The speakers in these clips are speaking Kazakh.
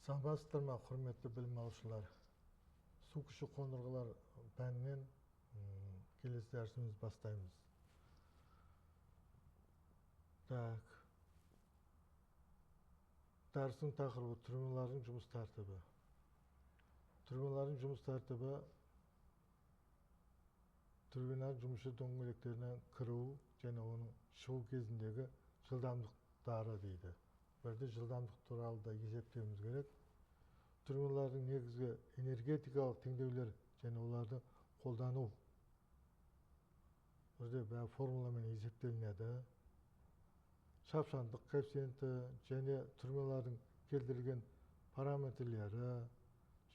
Саламатсыздар ма, құрметті білім алушылар. Су күші қондырғылар пәнінен келесі дәрісімізді бастаймыз. Так. Дәрістің тақырыбы турбиналардың жұмыс тәртібі. Турбиналардың жұмыс тәртібі турбинаның жұмысшы дөңгелектеріне кіру және оның шығу кезіндегі жылдамдықтары дейді. Бірде жылдамдық туралы да есептеуіміз керек. Турбиналардың негізгі энергетикалық теңдеулер және оларды қолдану. Бірде бәрі формуламен есептелінеді. Шапшаңдық коэффициенті және турбиналардың келтірілген параметрлері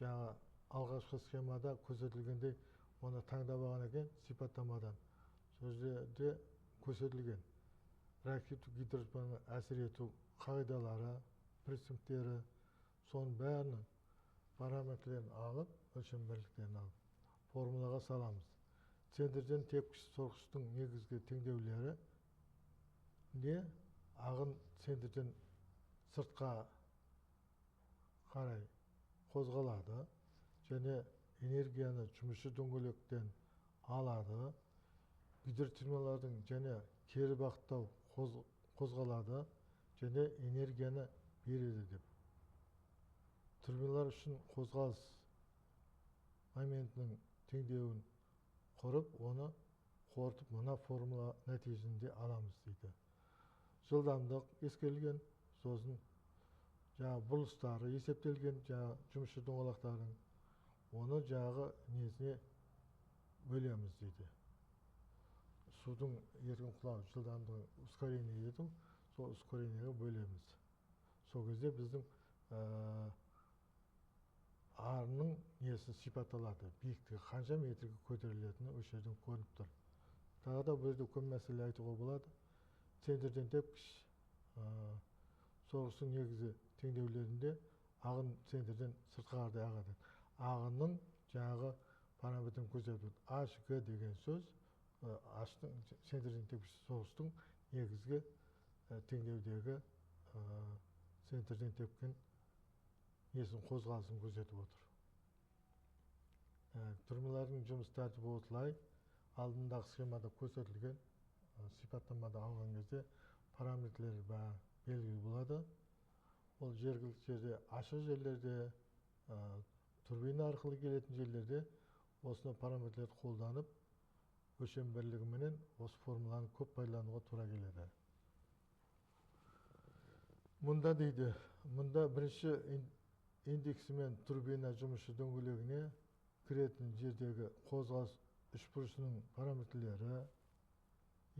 жаңа алғашқы схемада көрсетілгендей, оны таңдап алған екен сипаттамадан. Сол жерде көрсетілген реактивті гидротурбинаға әсер ету қағидалары, принциптері, соның бәрінің параметрлерін алып, өлшем бірліктерін алып, формулаға саламыз. Центрден тепкіш сорғыштың негізгі теңдеулері не ағын центрден сыртқа қарай қозғалады және энергияны жұмысшы дөңгелектен алады, гидротурбиналардың және кері бағыттау қозғалады және энергияны береді деп. Турбиналар үшін қозғалыс моментінің теңдеуін құрып, оны қорытып мына формула нәтижесінде аламыз дейді. Жылдамдық ескерілген, сосын жаңа бұрылыстары есептелген, жаңа жұмысшы доңғалақтардың, оны жаңағы несіне бөлеміз дейді. Судың еркін құлау жылдамдығы ускорение ету, сол ускорениеге бөлеміз. Сол кезде біздің арының несі сипатталады, биіктігі қанша метрге көтерілетіні осы жерден көрініп тұр. Тағы да бұл жерде көп мәселе айтуға болады. Центрден тепкіш сорғыштың негізгі теңдеулерінде ағын центрден сыртқа қарай ағады. Ағынның жаңағы параметрін көрсетіп, H, G деген сөз H-тың центрден тепкіш сорғыштың негізгі теңдеудегі центрден тепкен несін қозғалысын көрсетіп отыр. Турбиналардың жұмыс тәртібі осылай алдындағы схемада көрсетілген, сипаттамада алған кезде параметрлері бәрі белгілі болады. Ол жергілікті жерде, ашық жерлерде, турбина арқылы келетін жерлерде осыны параметрлерді қолданып, өлшем бірлігіменен осы формуланы көп пайдалануға тура келеді. Мұнда дейді, мұнда бірінші индексімен турбина жұмысшы дөңгелегіне кіретін жердегі қозғалыс үшбұрышының параметрлері,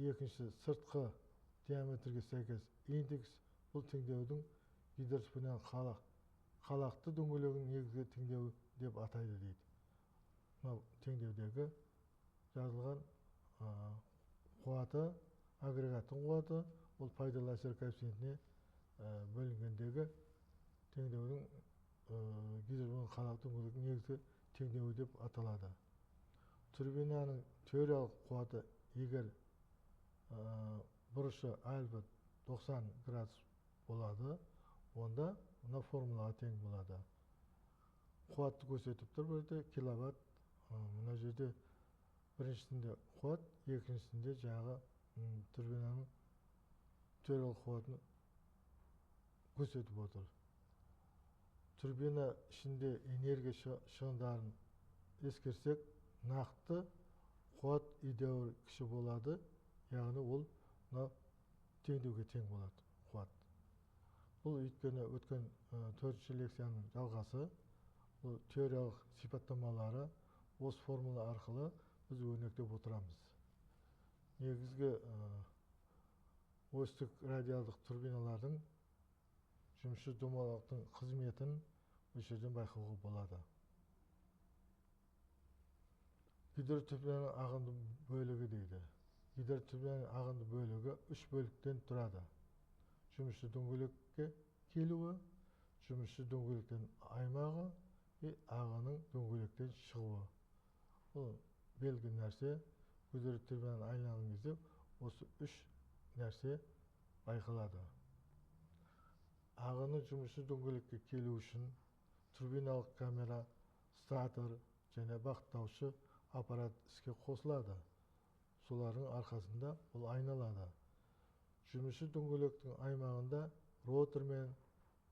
екінші сыртқы диаметрге сәйкес индекс, бұл теңдеудің гидротурбинаның қалақты дөңгелегінің негізгі теңдеуі деп атайды дейді. Мынау теңдеудегі жазылған қуаты, агрегаттың қуаты, ол пайдалы әсер коэффициентіне бөлінгендегі теңдеудің гидротурбинаның қалақты дөңгелегінің негізгі теңдеуі деп аталады. Турбинаның теориялық қуаты егер бұрышы альфа 90 градус болады, онда мына формулаға тең болады. Қуатты көрсетіп тұр бұл жерде киловатт, мына жерде біріншісінде қуат, екіншісінде жаңағы турбинаның теориялық қуатын көрсетіп отыр. Турбина ішінде энергия шығындарын ескерсек, нақты қуат едәуір кіші болады, яғни ол мына теңдеуге тең болады қуат. Бұл өйткені өткен төртінші лекцияның жалғасы, бұл теориялық сипаттамалары осы формула арқылы біз өрнектеп отырамыз. Негізгі осьтік радиалдық турбиналардың жұмысшы домалақтың қызметін осы жерден байқауға болады. Гидротурбинаның ағынды бөлігі дейді. Гидротурбинаның ағынды бөлігі үш бөліктен тұрады. Жұмысшы дөңгелекке келуі, жұмысшы дөңгелектен аймағы и ағынның дөңгелектен шығуы. Бұл белгілі нәрсе. Гидротурбинаның айналған кезде осы үш нәрсе байқалады. Ағыны жұмысшы дөңгелекке келу үшін турбиналық камера, статор және бағыттаушы аппарат іске қосылады. Солардың арқасында ол айналады. Жұмысшы дөңгелектің аймағында ротормен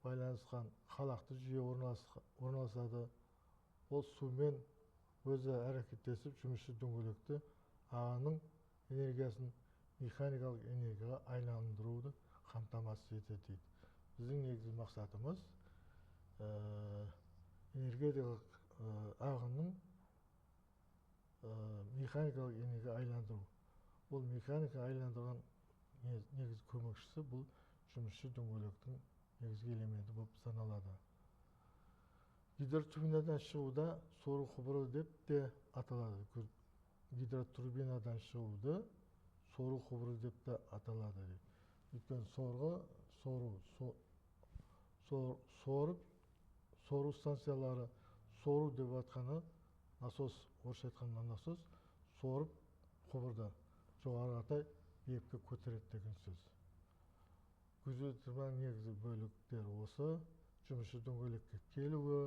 байланысқан қалақты жүйе орналасады. Ол сумен өзі әрекеттесіп, жұмысшы дөңгелекті ағынның энергиясын механикалық энергияға айландыруды қамтамасыз етеді дейді. Біздің негізгі мақсатымыз энергетикалық ағынның механикалық энергияға айландыру. Ол механика айландырған негізгі көмекшісі бұл жұмысшы дөңгелектің негізгі элементі болып саналады. Гидротурбинадан шығуда сору құбыры деп те аталады. Гидротурбинадан шығуды сору құбыры деп те аталады дейді. Өйткені сорғы, сору, сорып, сору станциялары, сору деп атқаны насос, орысша айтқанда насос, сорып құбырды жоғары қаратай биікке көтереді деген сөз. Гидротурбинаның негізгі бөліктері осы: жұмысшы дөңгелекке келуі,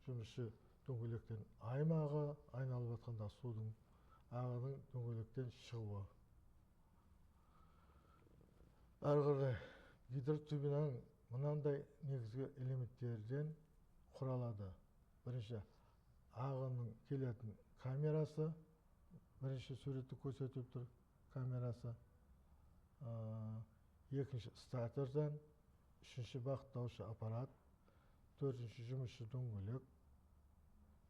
жұмысшы дөңгелектен аймағы, айналып жатқанда судың ағының дөңгелектен шығуы. Әрі қарай гидротурбинаның мынандай негізгі элементтерден құралады. Бірінші, ағынның келетін камерасы, бірінші суретті көрсетіп тұр камерасы. Екінші, статордан, үшінші, бағыттаушы аппарат, төртінші, жұмысшы дөңгелек,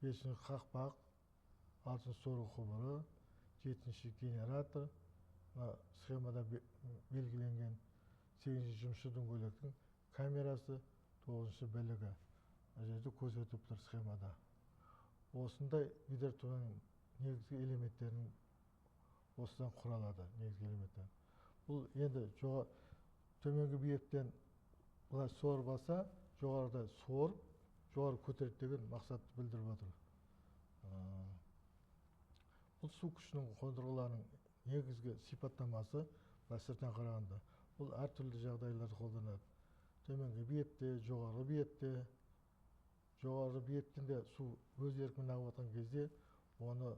бесінші, қақпақ, алтыншы, сору құбыры, жетінші, генератор, мына схемада белгіленген, сегізінші, жұмысшы дөңгелектің камерасы, тоғызыншы, білігі. Мына жерде көрсетіп тұр схемада. Осындай гидротурбинаның негізгі элементтерінің осыдан құралады, негізгі элементтер. Бұл енді төменгі биіктен былай сорып алса, жоғарыда сорып, жоғары көтереді деген мақсатты білдіріп отыр. Бұл су күшінің қондырғыларының негізгі сипаттамасы былай сырттан қарағанда. Бұл әртүрлі жағдайларда қолданады. Төменгі биікте, жоғарғы биікте, жоғарғы биіктен де су өз еркімен ағып жатқан кезде оны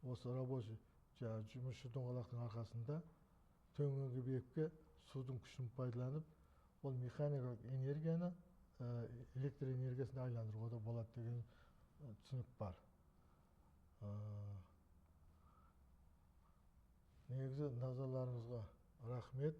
осы рабочий жұмысшы доңғалақтың арқасында төменгі биікке судың күшін пайдаланып, ол механикалық энергияны электр энергиясына айландыруға да болады деген түсінік бар. Негізі назарларыңызға рахмет.